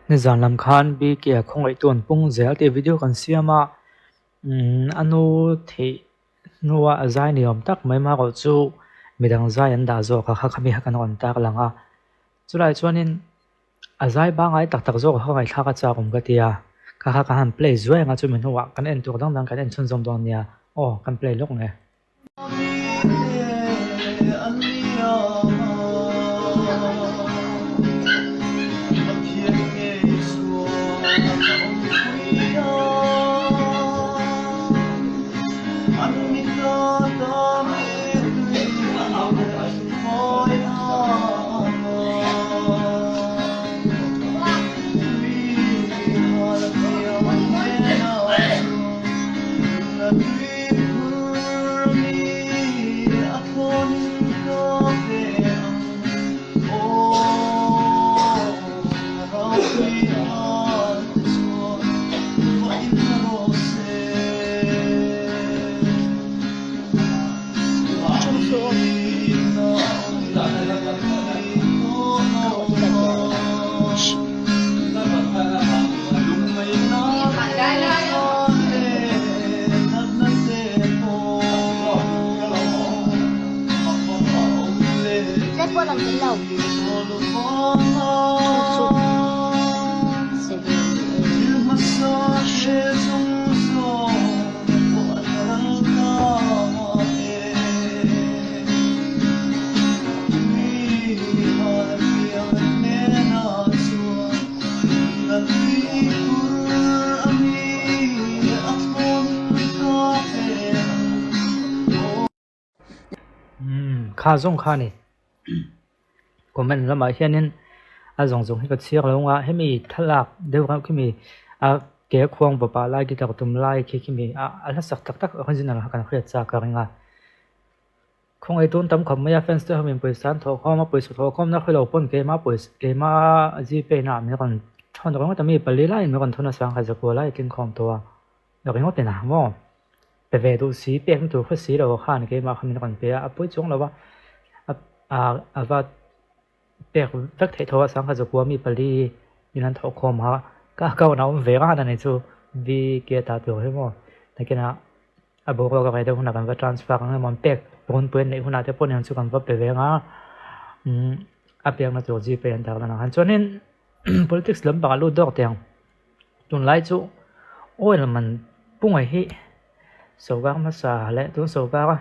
Nizan lam khan BK a khawngaihtu an pung zel tih video kan siam a, umm a nu theih hnua a zai ni awm tak mai marawh chu midang zai an dah zawk a kha khami kha kan rawn tar lang a, chulai chuanin a zai pangngai tak tak zawk a kha ngaihthlak a chak awm ka ti a, kha kha ka han play zuai ang a chumi hnuah kan en tur dang dang kan en chhunzawm dawn nia, aw kan play lawk nge. Umm kha zawng kha a ni comment lamah hianin a zawng zawng hi ka chhiar lo ang a hemi thlalak deuh reuh khimi a ke khuang bawpa lai guitar tum lai khi khimi a a hlasak tak tak original kha kan hriat chak ka ring a. Khawngaih tun tam khawp mai a fans te ho min pawisa an thawh khawm a, pawisa thawh khawm na hrelo pawn keimah pawisa keimah gpay na ah min rawn thawn ringawt a mi pali laiin min rawn thawn a sangha zakua lai a tling khawm tawh a ringawt in a maw pe ve duh si pek na tur hre si lo khan keimah kha min rawn pe a a pawi chuang lo a a va pek vek theih tho a sangha zakua mi pali in an thawh khawm a ka account ah a awm ve rang a ni chu vk ta tur hi maw nakinah. A boruak a reh deuh hunah kan va transfer ang emaw an pek runpui an neih hunah te pawh niang chu kan va pe ve ang a umm a pekna tur gpay an tar lan ang han chuanin politics lampangah lut dawk teh ang tunlai chu oil man punga hi sawrkar hmasa leh tun sawrkar a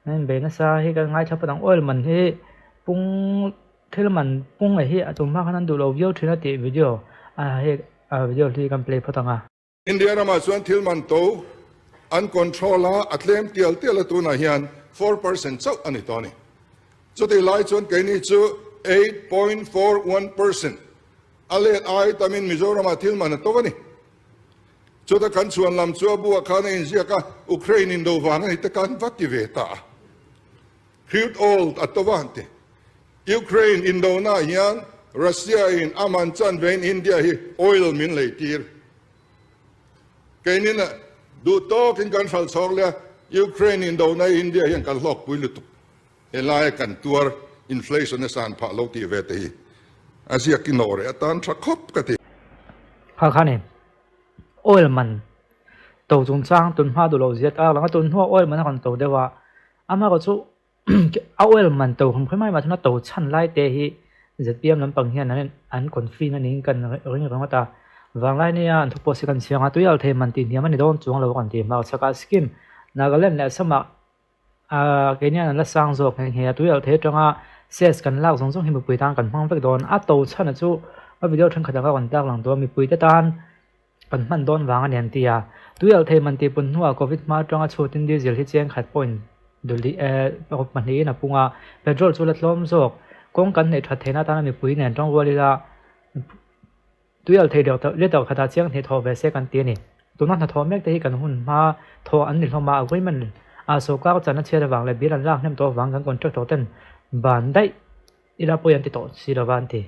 an inbei nasa hi kan ngaithla phawt ang oil man hi pung thil man punga hi a tum hma khan an duh lo viau thin a tih video a hei video hi kan play phawt ang a. India ramah chuan thil man to an control a, a tlem tial tial a tunah hian 4% chauh a ni tawh a ni. Chutih lai chuan keini chu 8.41% a let ai tamin Mizoramah thil man a to a ni. Chuta kan chhuan lam chu a buah khan a inziak a, Ukraine indo vang a ni te kan va ti ve ta a. Crude oil a to va han ti. Ukraine indona hian Russia in a man chan vein India hi oil min lei tir. Keinin duh tawkin kan hral chhawk leh a, Ukraine indona hi India hian kan hlawk pui lutuk. Helaia kan tuar inflation a san phah lo tih ve te hi a ziak i nawh reh atan tha khawp ka ti. Kha kha ni oil man to chungchang tun hma duh loh zia tak lang a, tun hnuah oil man a rawn to deuh a, amaherawhchu chu A oil man to hrim hrim ai mah chuan a to chhan lai te hi zpm lampang hian an an confin a niin kan ring ringawt a. Vanglai nia an thupawh si kan chhiang a, tui al thei man tih hniam a ni dawn chuang lo kan ti. Hmarchhakah scheme Nagaland leh Assam-ah ah keini an la sang zawk nghe nghe a, tui al thei atanga cess kan lak zawng zawng hi mipui tan kan hmang vek dawn. A to chhan a chu a video thenkhat anga rawn tar lang tawh a, mipui te tan Kan hman dawn vang a ni an ti a. Tui alh thei man tih pun hnuah Covid hma atanga chhutin diesel hi cheng khat pawhin duli eh paruk pahnihin a pung a, petrol chu la tlawm zawk. Kawng kan neih that theihna atana mipui nen tawng rual ila tui alh thei liter khatah chiang hnih thawh ve se kan ti a ni. Tuna hnathawh mek te hi kan hun hma thawh an ni hlawm a, agreement ah sawrkar chan a chhiat avang leh bill an lak hnem tawh avang kan contractor ten ban daih Ila pawi an ti tawh si lova an ti.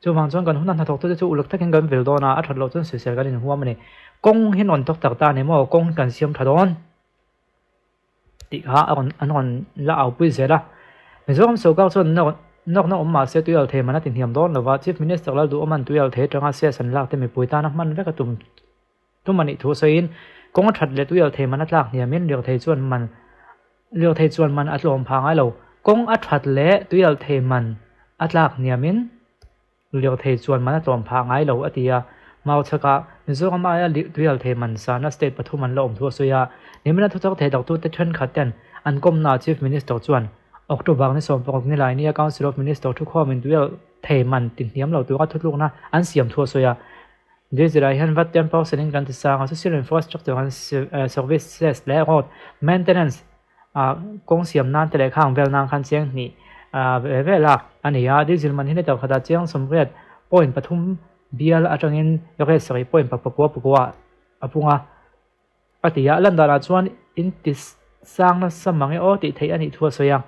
Chuvang chuan kan huna hnathawktute chu uluk takin kan vil dawn a, a that loh chuan sawisel kan inhuam a ni. Kawng hi rawn tawk tak ta a ni maw? Kawng hi kan siam tha dawn tih kha a rawn an rawn la aupui zel a. Mizoram sawrkar chuan Nawkna awm mah se tuial thei man a ti hniam dawn lo va, Chief Minister Lalduhawma'n tuial thei atanga cess an lak te mipui tana hman vek a tum tum a nih thu sawiin, kawng a that leh tuial thei man a tlak hniamin lirthei chuan man lirthei chuan man a tlawm pha ngai lo. Kawng a that leh tuial thei man a tlak hniamin Lirthei chuan man a tlawm phah ngai lo, a ti a. Mauchhakah Mizoram aia tuialthei man sahna state pathum an la awm thu a sawi a. Nimina thuchak thei daktute thenkhat ten an kawmnaah Chief Minister chuan October ni 16 nilai nia Council of Minister thukhawmin tuialthei man ti hniam lo tura thutlukna an siam thu a sawi a. Diesel ah hian vat 10% in kan ti sang a, social infrastructure and services leh road maintenance Kawng siam nan te leh khang vel nan khan cheng hnih ve ve lak a ni a, diesel man hi litre khatah chiang 80.3 bial atangin rate sarih point pakua pakua a pung a, a ti a, London ah chuan in ti sang nasa mang e aw tih theih a nih thu a sawi a.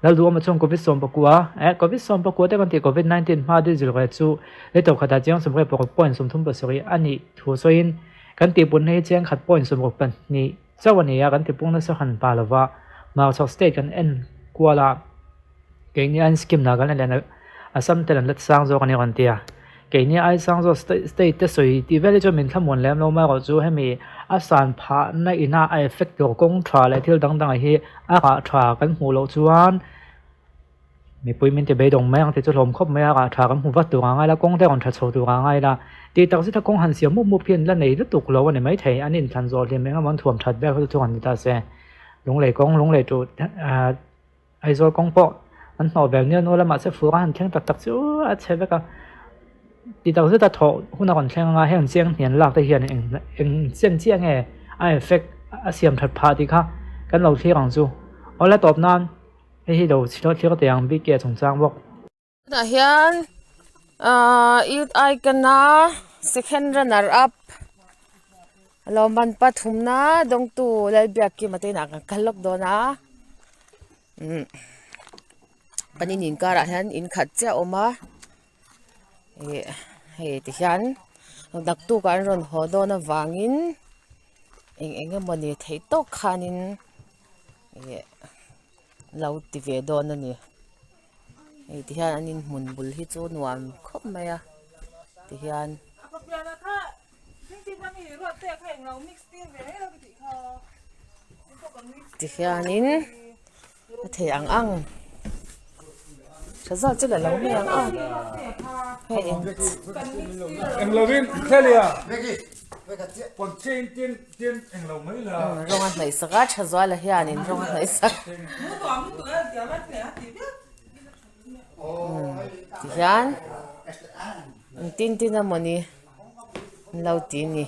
Lalduhawma chuan Covid 19 eh Covid 19 te kan tih Covid 19 hma diesel rate chu litre khatah chiang 86.37 a nih thu sawiin kan tihpun hi chiang khat point 62 Chauh a ni a, kan tipung nasa han pa lova, Hmarchhak state kan en kual a, keini an scheme lah kan la lian a, Assam ten an la sang zawk a ni rawn ti a, keini ai sang zawk state te sawi tih vel hi chuan min thlamuan lem lo mai erawh chu hemi a san phahna ina a effect tur kawng tha leh thil dang dang ah hi a rah tha kan hmuh loh chuan Mipui min ti beidawng mai ang tih chu hlawm khawp mai a, rah tha kan hmu vat tur a ngai la, kawng te rawn tha chho tur a ngai la. Tih tak zeta kawng han siam mup mup hian la nei lutuk lo a ni maithei, an inthlan zawh hlim eng emaw an thuam that vel kha chu chu han ni ta se. Lunglei kawng, Lunglei tu Aizawl kawng pawh an hnawh vel nial nual a, mahse fur a han thleng tak tak chu a chhe vek a. Tih tak zeta thawh hun a rawn thleng anga heng chiang hnian lak te hian eng eng chen chiah nge a effect a siam that phah tih kha kan lo thlir ang chu. Awle tawp nan. Hei hi lo chhilh thlir teh ang bik e chungchang bawk. Tunah hian ahh youth icon a second runner up lawmman pathumna dawngtu Lalbiakkima te inah kan kal lawk dawn a umm kan in inkarah hian in khat chiah a awm a ih hei tihian naktukah an rawn haw dawn avangin eng eng emawni theih tawk khanin. Ih lo ti ve dawn a ni hei ti hian an inhmun bul hi chu nuam khawp mai a ti hian. Ti hianin a thei ang ang tha zawk chu la lo mai ang a hei eng Rawng a hnaih sak a tha zuala hianin rawng a hnaih sak tihian engtin tin emawni an lo ti a ni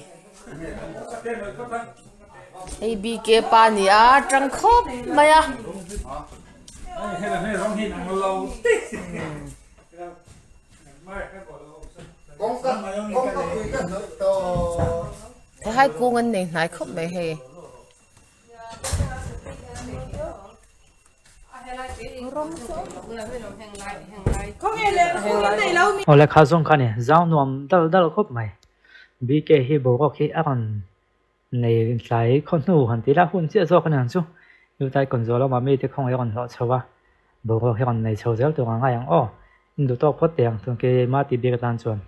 hei bk pa a ni a tang khawp mai a. Theihai kung an nei hnai khawp mai hei. Awle kha zawng kha ni zau nuam dal dal khawp mai. BK hi boruak hi a rawn nei tlai khaw hnu han tih la hun chiah zawk a ni ang chu. Yutai kawn zawh lamah mite khawngaih a rawn hlawh chho a, boruak hi a rawn nei chho zel tur ang ngai ang aw. In duh tawk phawt teh ang tun keimah tih bik atan chuan.